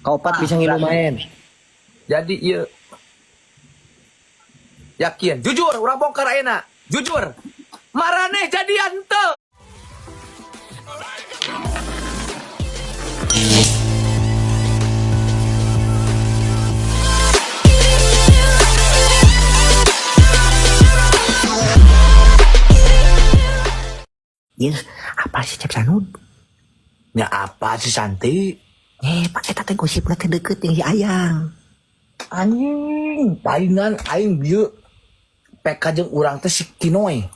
Kaopat bisa ngilu main. Jadi iya yakin, jujur, urang bongkar ayeuna. Jujur. Maraneh jadian teu. Yeuh, apa sih Cep Sanud? Ya apa sih Santi? Eh, Pak, eta teh gosipna teh deket jeung si Ayang. Anjing, palingan aing bieu PK jeung urang teh si Kinoy.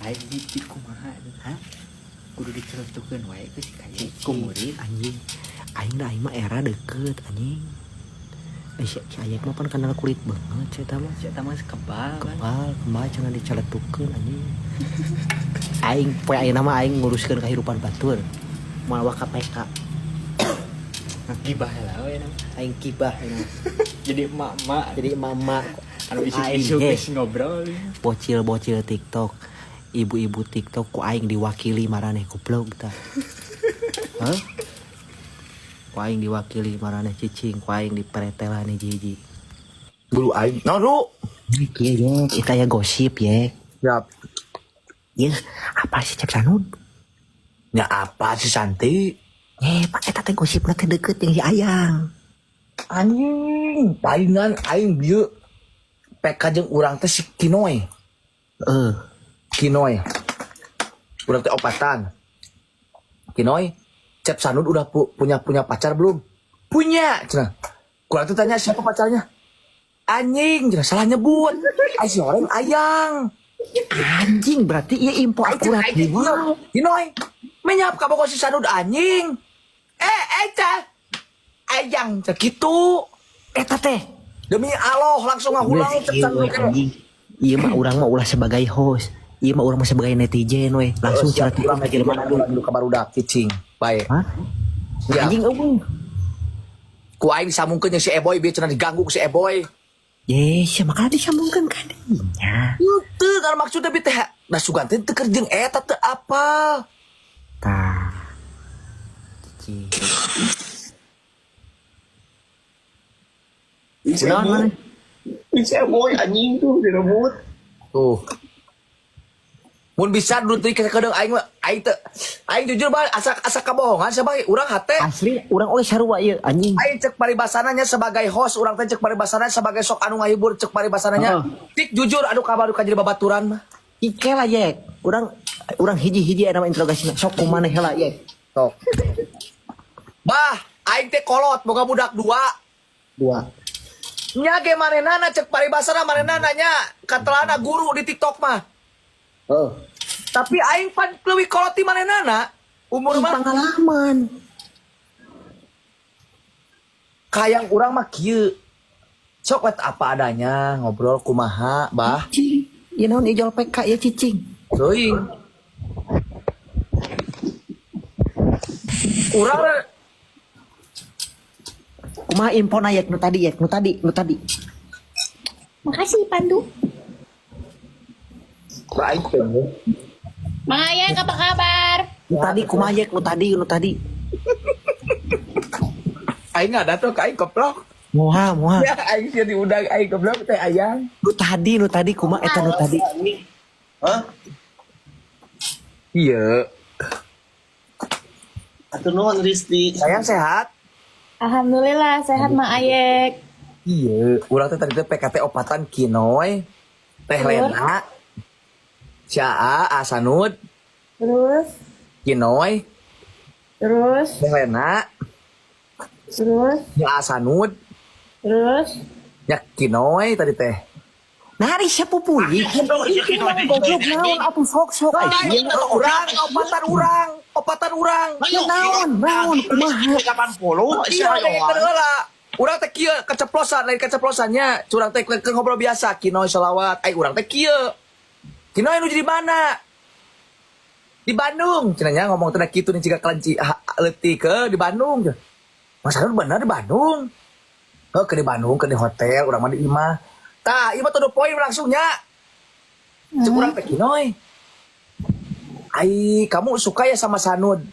Aing di kumaha ha? Kudu diceletukeun wae ke si Kayek. Ku murid anjing. Aing da aing mah era deket anjing. Eh, si Ayek mah pan kenal kulit banget si eta mah. Si eta mah kebal kan. Kebal, kebal jangan diceletukeun anjing. Aing poe ayeuna mah aing nguruskeun kehidupan batur. Moal waka PK. Ngagibah lah we nama. Aing kibah ayeuna. Jadi emak-emak Jadi mama anu isuk-isuk Aing, geus ngobrol. Bocil-bocil TikTok, ibu-ibu TikTok ku aing diwakili maraneh goblok tah. Hah? Ku aing diwakili maraneh cicing, ku aing dipretelan hiji-hiji. Guru aing. Naon lu? Iya ye, kita ya gosip ye. Siap. Yeuh, apa sih Cep Sanud? Ya apa sih Santi? Eh, Pak, eta teh gosipna teh deket jeung si Ayang. Anjing, palingan aing bieu PK jeung urang teh si Kinoy. Eh, Kinoy. Urang teh opatan. Kinoy, Cep Sanud udah punya punya pacar belum? Punya, cenah. Kurang tuh tanya siapa pacarnya? Anjing, cenah salah nyebut. Ai si orang Ayang. Anjing berarti ieu info akurat. Aing Wow. Kinoy, menyap ka si Sanud anjing. Eh, eh, cah. Ayang, cah gitu. Eta teh. Demi Allah langsung ngahulang Geus Cep kieu Sanud we, anjing. Ieu mah urang mah ulah sebagai host. Ieu mah urang mah sebagai netizen we. Langsung Siap, celetukeun urang ka jelema urang dulu ka barudak cicing. Baik. Hah? Ya. Anjing eueuh. Ku aing disambungkeun jeung si Eboy bieu cenah diganggu ku si Eboy. Yes, ya makanya disambungkan ka dinya. Henteu kan maksudnya bi teh. Nah sugan teh teu keur jeung eta teu apal. Tah. Cicing. Kunaon maneh? Si Eboy anjing tuh direbut. Tuh. Mun bisa dulu teh kedeung aing mah aing teu aing jujur bae asa asa kabohongan sabah urang hate. Asli urang oge sarua ieu anjing. Aing cek paribasana nya sebagai host urang teh cek paribasana sebagai sok anu ngahibur cek paribasana nya. Tik jujur anu kabar ka jadi babaturan mah. Ike lah yek. Urang urang hiji-hiji aya nama interogasi sok kumaneh heula yek. Sok. Bah, aing teh kolot boga budak dua. Dua. Nya ge manehna cek paribasana manehna nya katelana guru di TikTok mah. Oh. Tapi aing pan leuwih kolot ti manehna umur Ih, mah pengalaman. kayang urang mah kieu. Sok wet apa adanya ngobrol kumaha, bah. Cicing. Ieu naon ijol PK ya cicing. Teuing. Urang Kumaha infona yek nu tadi yek nu tadi nu tadi. Makasih Pandu. aing teh. Mang Ayang apa kabar? Nu tadi kumaha yek nu tadi nu tadi. Aing ada tuh ka aing goblok. Moha moha. Ya aing sih diundang aing goblok teh ayang. Nu tadi kumaha eta nu tadi. Hah? Iya. Atuh nuhun Risti. Sayang sehat. Alhamdulillah sehat Mang Ayek. Iya, urang teh tadi teh PKT opatan Kinoy, Teh Lena, si Aa, Asanud, Terus, Kinoy, terus, Teh Lena, terus, nya Asanud, terus. nya Kinoy tadi teh. Nah, ari sapupulik. Goblok naon atuh sok-sok Lain anjing. urang, opatan urang, opatan urang. Ya naon naon kumaha. 80 Iya, dengekeun heula. Urang teh kieu keceplosan, lain keceplosannya. Curang teh keur ngobrol biasa, Kinoy selawat. Ai urang teh kieu. Kinoy nu di mana? Di Bandung. Cenah nya ngomong teh kitu nih jiga kelenci leutik ke di Bandung. Mas Arun bener di Bandung. Heuh, ke di Bandung, ke di hotel, urang mah di imah. Tah, ieu mah to the point langsung nya. Cek urang teh Kinoy. Ai, kamu suka ya sama Sanud?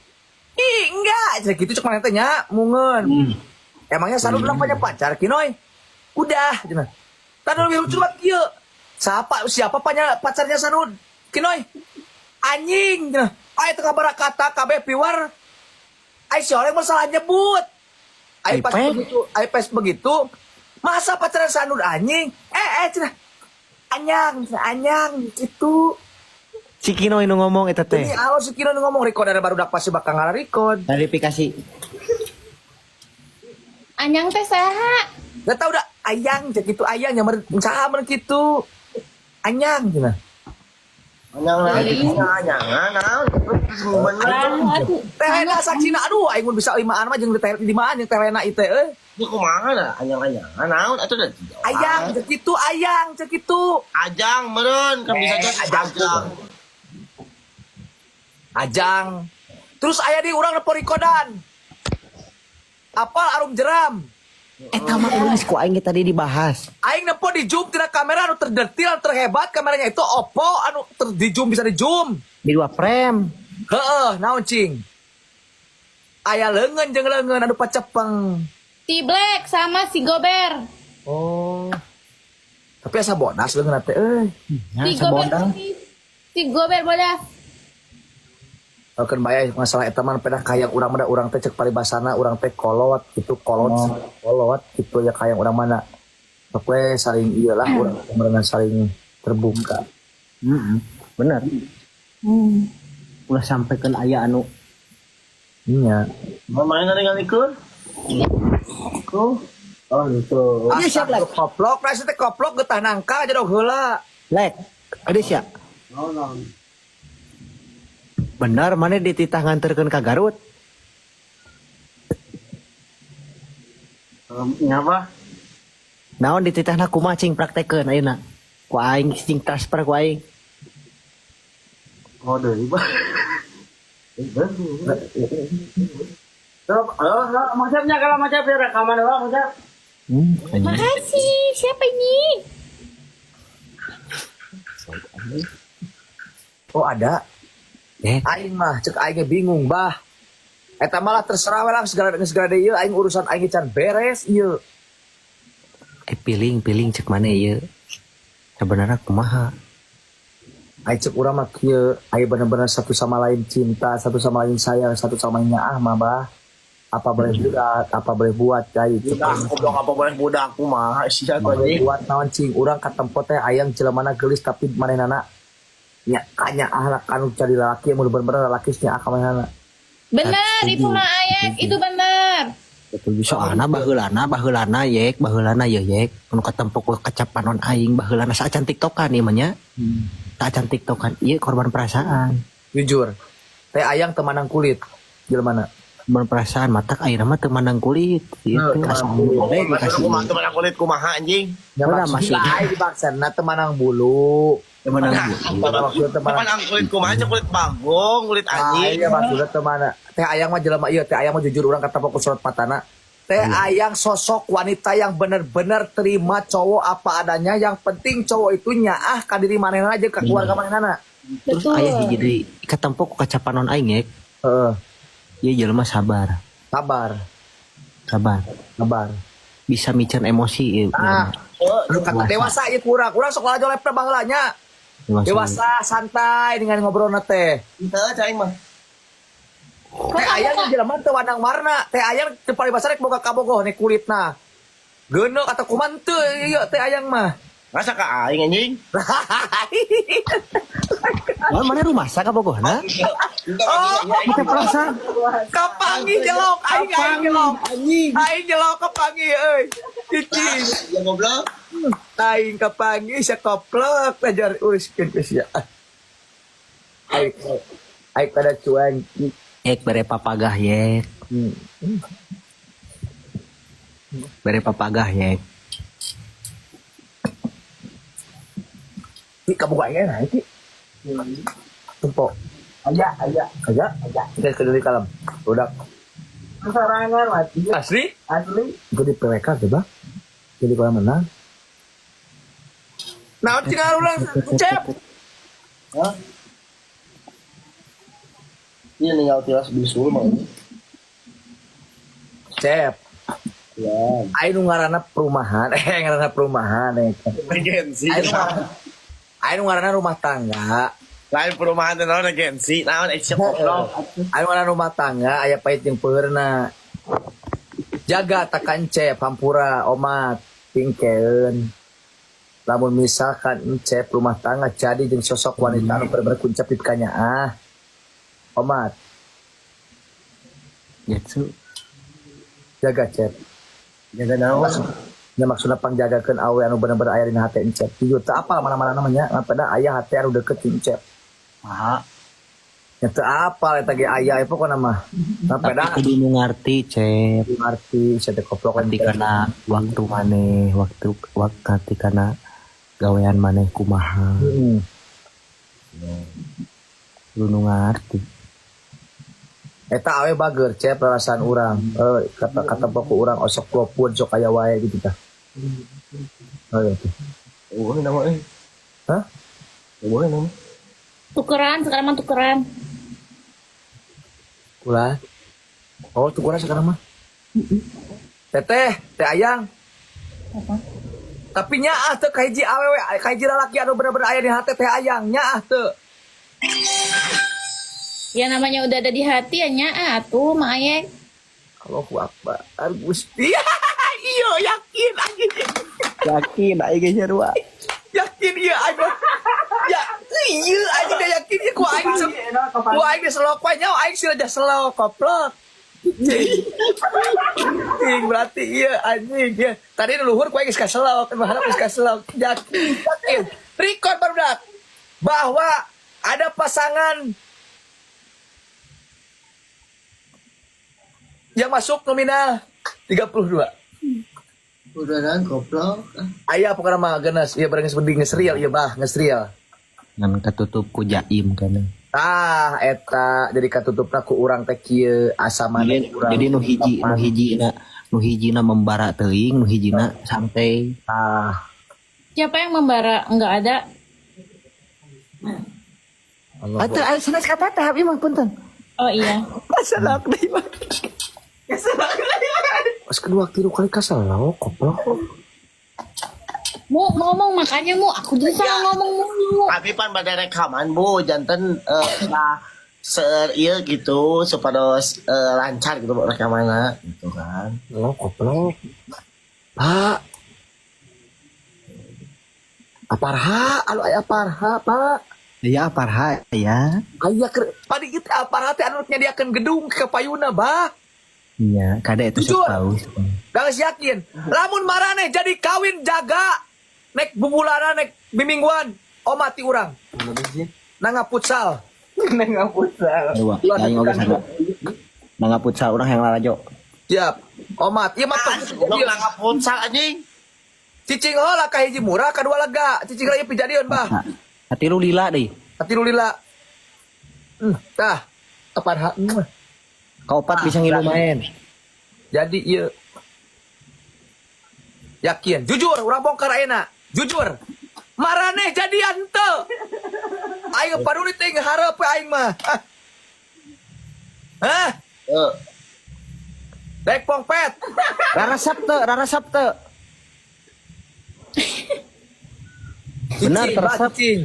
Ih, enggak, cenah gitu cek maneh teh nya, mungeun. Emangnya Sanud udah punya pacar Kinoy? Udah, cenah. Tadi lebih lucu banget kieu. Siapa siapa punya pacarnya Sanud? Kinoy. Anjing, cenah. Aya teu kata kabeh piwar. Ai si orang mah salah nyebut. Ai pas Ai, begitu, ai pas begitu, masa pacaran Sanud anjing? Eh, eh cenah. Anyang, cenah, anyang gitu. Si Kinoy nu ngomong eta teh. Ini alo si Kinoy nu ngomong record ada barudak pasti bakal ngara-record. Klarifikasi. Anyang teh saha? Gak tau dah ayang cek gitu ayang yang saha mer gitu. Anyang cenah. Anyang anyang naon bener. Teh Lena saksina aduh aing mun bisa limaan mah jeung teh limaan jeung Teh Lena ieu teh euy. Ieu kumaha da anyang-anyangan naon atuh da. Ayang cek gitu ayang cek gitu. Ajang meureun kan bisa Eh, jadi ajang. ajang. Ajang. Terus aya di urang nempo rikodan. Apal arum jeram. Eta mah geus ku aing ge tadi dibahas. Aing nempo di zoom tina kamera anu terdetil anu terhebat kameranya itu Oppo anu di zoom bisa di zoom. Di dua frame. Heeh, naon cing? Aya leungeun jeung leungeun anu pacepeng. Si Black sama si Gober. Oh. Tapi asa bodas leungeun teh euy. Ya, Si Gober sabodang. putih. Si Gober bodas. Keun bae masalah eta mah pedah kayang urang mah da urang teh cek paribasana urang teh kolot gitu kolot kolot gitu ya kayang urang mana. Sok we saling ieu lah urang berenang saling terbuka. Heeh. Bener. Ulah sampaikan aya anu Iya. Main ngalikeun. Ku. Oh gitu. Iya, siap, Lek. Koplok, nah teh koplok getah nangka aja dong heula. Lek, ada sia. Naon naon. Bener mana dititah nganterkeun ka Garut? Ngapa? Naon dititahna kumaha cing praktekeun ayeuna? Ku aing cing transfer ku aing. Oh deui bah. Oh, macamnya kalau macam ya rekaman doang macam. Anjing. Makasih. Siapa ini? Oh ada. Eh, Aing mah cek aing ge bingung bah. Eta malah terserah we lah segala segala deui ieu aing urusan aing can beres ieu. eh piling piling cek mana ieu? Sebenarnya kumaha? Aing cek urang mah kieu, aing bener-bener satu sama lain cinta, satu sama lain sayang, satu sama lainnya ah mah bah. Apa boleh buat, apa boleh buat cai. Cek Budak goblok apa boleh budak kumaha sia apa boleh anjing. buat naon cing urang katempo teh ayang jelemana geulis tapi manehna nya kanya ah kanu cari lalaki yang bener-bener lalaki nya ka manehna. Benar, Setuju. itu mah Ayek, itu benar. Betul soalna baheulana baheulana yek baheulana ye yek anu katempo ku kacapanon aing baheulana saacan tiktokan ieu mah nya. Saacan tiktokan ieu korban perasaan. Jujur. Teh ayang temanang kulit jelemana. Korban perasaan matak ayeuna mah teu mandang kulit gitu. Heuh, Asa teu boleh dikasih. Kumaha teman kulit kumaha anjing. Ya Udah, maksudnya maksudnya. aing dimaksudna temanang bulu. Teu mandang kulit. Maksudnya temanang Teman kulit kumaha aja kulit bagong, kulit Ah, anjing. iya maksudnya teman Teh Ayang mah jelema ieu, Teh Ayang mah jujur urang kata fokus surat patana. Teh Ayang sosok wanita yang bener-bener terima cowok apa adanya, yang penting cowok itu nyaah ka diri manehna aja ka keluarga manehna. Terus Betul. aya hiji deui katempo ku kacapanon aing yek. Heeh, Ieu jelema sabar, sabar, sabar. sabar. Bisa miceun emosi ieu. Ah, jelema. lu kata dewasa ieu kurang, kurang sok lalajo lepna baheula nya. Dewasa. Dewasa santai dengan ngobrolna teh. Henteu cai mah. Teh Ayang jelema teu wanang warna, Teh Ayang teu paribasa rek boga kabogoh nih kulitna. Geuneuh kata kuman teu ieu Teh Ayang mah. Masa ka aing anjing? Wah, mana rumah sa kabogohna? Oh, Kita perasaan. kapangi jelok aing aing jelok aing jelok kapangi euy cicing Ya goblok. aing kapangi sakoplok ajar uruskeun ke sia aing aing pada cuan Yek bere papagah yek. Bere papagah yek. Ki kabogoh aing naik ki tempo aya aya aya aya kita ke dari kalem udah Sarangan mati. asli Asli. gue di PWK coba jadi kalau menang nah tinggal ulang cep Hah? Iya ninggal tilas bisul mah ini. Cep, Ya. aing nu ngaranna perumahan, ngaranna perumahan eh. Emergensi. Aing nu ngaranna rumah tangga. Lain perumahan teh naon emergensi, naon action goblok. Aing ngaranna rumah tangga aya pahit jeung peurna. Jaga takan Cep hampura omat pingkeun. Lamun misalkan Encep rumah tangga jadi jeung sosok wanita anu bener-bener kuncep di ah. Omat, Getsu. jaga Cep. Jaga naon? Nya maksudna pangjagakeun awe anu bener-bener aya dina hate Encep. Jujur teu apal mana-mana namanya, pada aya hate anu deket jeung Encep. Maha. Nya teu apal eta ge aya pokona mah. Nah, Tapi pada kudu nu ngarti, Cep. ngarti sia teh koplok Ngarti kana waktu maneh, waktu ngarti kana gawean maneh kumaha. Heeh. Kudu nu ngarti. Eta awe bager Cep perasaan urang. Kata kata pokok urang osok klopun sok aya wae gitu tah. Oh iya tuh. Eueuh nama euy. Hah? Eueuh nama. Tukeran, sekarang mah tukeran. Kula. Oh, tukeran sekarang mah. Teteh, teh ayang. Apa? Tapi nyaah teu ka hiji awewe, ka hiji lalaki anu bener-bener aya di hate teh ayang, nyaah teu. Ya namanya udah ada di hati ya nyaa tuh Mak Ayek. Allahu Akbar. Gusti. Iya, yakin anjing. Yakin aing ge sarua. Yakin iya aing mah. Ya, iya anjing dah yakin ieu ku aing ku aing geus selok we nyawa aing sih aja selok koplok. Anjing berarti iya anjing iya. Tadi nu luhur ku aing geus kaselok, nu harap geus kaselok. Yakin, yakin. Record barudak bahwa ada pasangan yang masuk nominal 32. Udah goblok. Aya pokokna mah geus ieu bareng geus penting geus real ieu bah, geus real. Ngan katutup ku jaim kana. Ah, eta jadi katutupna ku urang teh kieu asa maneh urang. Jadi nu hijina membara teuing, nu hijina santai. Ah, Siapa yang membara? Enggak ada. Allah. Atuh aya sanes kata teh abi mah punten. Oh iya. Kaselak deui mah. Kaselak deui. Pas kedua tilu kali kaselok koplok. Mu ngomong makanya mu aku jadi salah ngomong mulu. Tapi pan pada rekaman Bu, janten lah seur ieu gitu supados lancar gitu Bu rekamanna gitu kan. Lo koplok. Pak. Aparha, anu aya aparha, Pak. Ya aparha ya. Aya keur padi ieu teh aparha teh anu nyadiakeun gedung ke payuna, Bah. Iya, kada itu Jujur. sok tahu. Da geus yakin. Lamun maraneh jadi kawin jaga nek bubulana nek mimingguan oh mati urang. Nangga futsal. Nengah futsal. Dua, aing oge sarua. Nangga futsal urang yang lalajo. Siap. Omat, ieu mah tong Goblok nangkap futsal anjing. Cicing heula ka hiji murah kadua lega. Cicing heula ieu pijadieun, Bah. Nah, hati lu lila deh. Hati lu lila. Tah. Aparha. Kaopat bisa ngilu main. Jadi ieu yakin, jujur urang bongkar ayeuna. Jujur. Maraneh jadian teu. Aing paduli teh hareup we aing mah. Hah? Eh, Dek pongpet. Rarasap teu, rarasap teu. Benar, Cicing, teresep. Bah, cicing.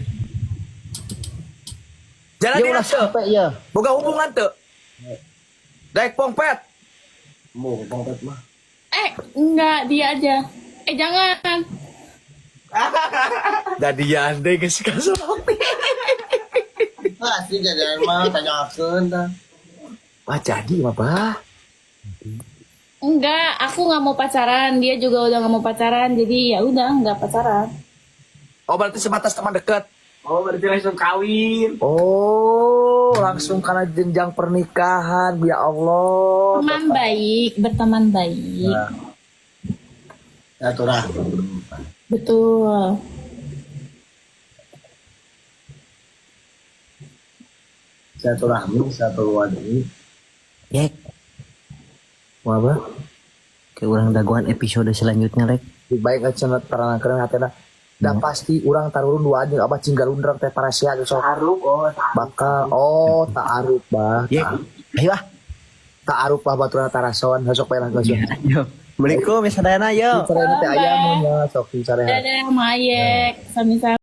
Jalan Ya dia ulah teu. sampai ya. Boga hubungan teu. Dek pongpet. mau pongpet mah. Enggak, dia aja. Jangan. Jadian deh geus kasolok. Asli jajan mah tanyakeun tah. Wah jadi mah bah. Enggak, aku nggak mau pacaran. Dia juga udah nggak mau pacaran. Jadi ya udah nggak pacaran. Oh berarti sebatas teman dekat. Oh, berarti langsung kawin. Oh langsung karena jenjang pernikahan ya Allah. Teman baik, berteman baik. Silaturahmi. Betul. Silaturahmi, silaturahmi. Yek, Wah bah. ke urang dagoan episode selanjutnya rek. Lebih baik aja terangkan hatena. Da pasti urang tarurun dua jeung Abah cing galundrang teh parasia sok. Taaruf, oh, taaruf. Bakal oh ta'aruf bah. Ye. Ayo ah. Ta'aruf lah baturan tarason sok bae lah geus. Yo. Assalamualaikum ya sadayana yo. Sarena teh aya mun nya sok sarehat. Dadah, Mayek. Sami-sami.